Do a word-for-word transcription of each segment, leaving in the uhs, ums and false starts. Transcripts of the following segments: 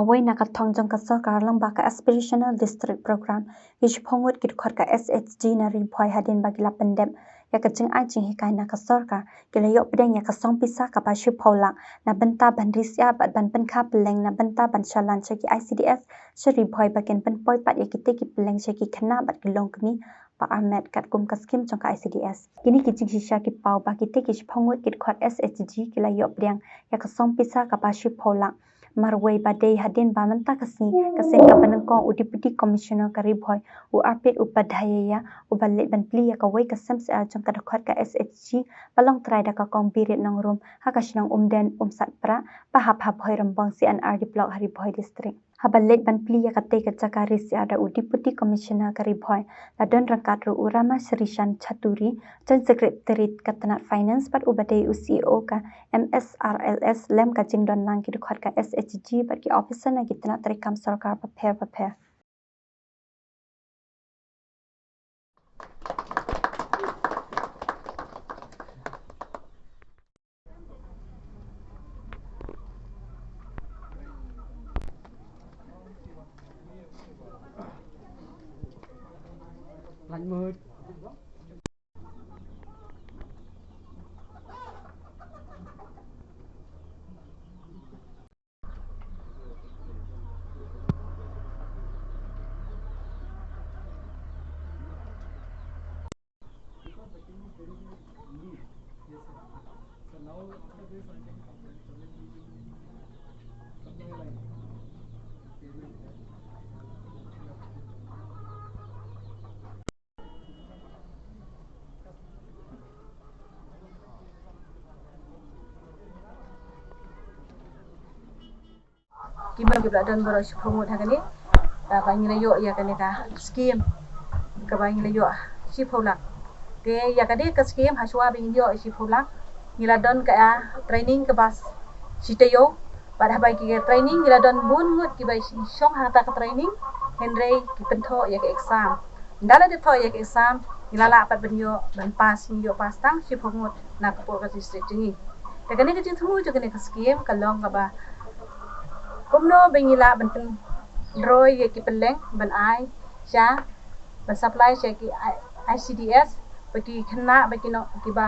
Kawei na ka thong jong ka sorkar lyngba ka Aspirational District Program, ki shiphew ngut ki dkhot ka S H G na Ri Bhoi hadien ba ki la pyndep ïa ka jingai jinghikai na ka sorkar, ki la ïoh pdiang ïa ka song pisa kaba shiphew lak na bynta ban ri syiar bad ban pynkha pylleng na bynta ban shalan sha ki I C D S sha Ri Bhoi ba kin pynpoi pat ïa kitei ki pylleng sha ki khynnah bad ki longkmie ba armet katkum ka skim jong ka I C D S. Kine ki jingshisha ki paw ba kitei ki shiphew ngut ki dkhot S H G ki la ïoh pdiang ïa ka song pisa kaba shiphew lak. Marwei ba dei hadien ba mynta ka sngi ka seng kaba nyngkong u Deputy Commissioner ka Ri Bhoi u Arpit Upadhyaya uba leit ban plie ïa kawei ka sem syiar jong ka dkhot ka S H G ba long trai da ka Kong Birit Nongrum ha ka shnong Umden Umsatpra ba hap ha Bhoirymbong C and R D Block ha Ri Bhoi District. Haba leit ban plie ïa katei ka jaka ri syiar da u Deputy Commissioner ka Ri Bhoi, la don ryngkat ruh u Rama Srishan Chaturi, Joint Secretary ka tnat Finance bad uba dei u C E O ka M S R L S lem ka jingdon lang ki dkhot ka S H G bad ki officer na ki tnat treikam sorkar bapher bapher. Ki mei ki ba la don baroh shiphew ngut ha kane, ah, ba ngi la ïoh ïa kane ka skim kaba ngi la ïoh shiphew lak. Te ïa kane ka skim ha shuwa ba ngi ïoh shiphew lak, ngi la don ka, ah, training kaba shi taïew. Bad haba ki training ngi la don bun ngut kiba shong ha kata ka training, hynrei ki pynthoh ïa ka exam. Ynda la dep thoh ïa ka exam, ngi la lah pat ban ïoh ban pass, ngi ïoh pass tang shiphew ngut na ka por ka district jong ngi. Te kane ka jingthmu jong kane ka skim ka long kaba kumno ba ngi lah ban pynroi ïa ki pylleng ban ai sha, ban supply sha ki I-, I C D S, ba ki khynnah, ba ki no-, kiba,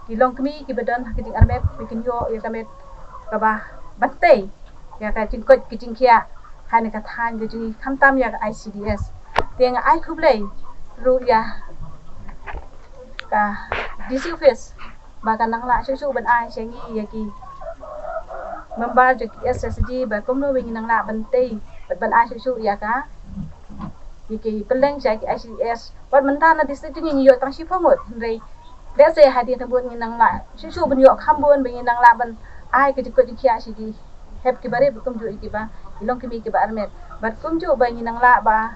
ki longkmie kiba don ha ka jingarmet ba kin ïoh ïa ka met kaba ban tei ïa ka jingkoit ka jingkhiah ha kane ka thaiñ ka jong ngi, khamtam ïa ka I C D S. Te nga ai khublei ruh ïa ka D C office ba ka nang lah shuh shuh ban ai sha ngi ïa ki member jong ki S H G ba kumno ba ngi nang lah ban tei, ban ai shuh shuh ïa ka, ïa ki pylleng sha ki I C D S. Wat mynta na district jong ngi ngi ïoh tang shiphew ngut, hynrei lehse hadien nangta ngi nang lah shuh shuh ban ïoh kham bun ba ngi nang lah ban ai ka jingkoit jingkhiah sha ki hep ki barit, kumjuh ïa kiba, ki longkmie kiba armet. Bad kumjuh ba ngi nang lah ba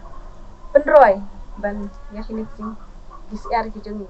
pynroi ban ïa kine ki jing-, ki syiar ki jong ngi.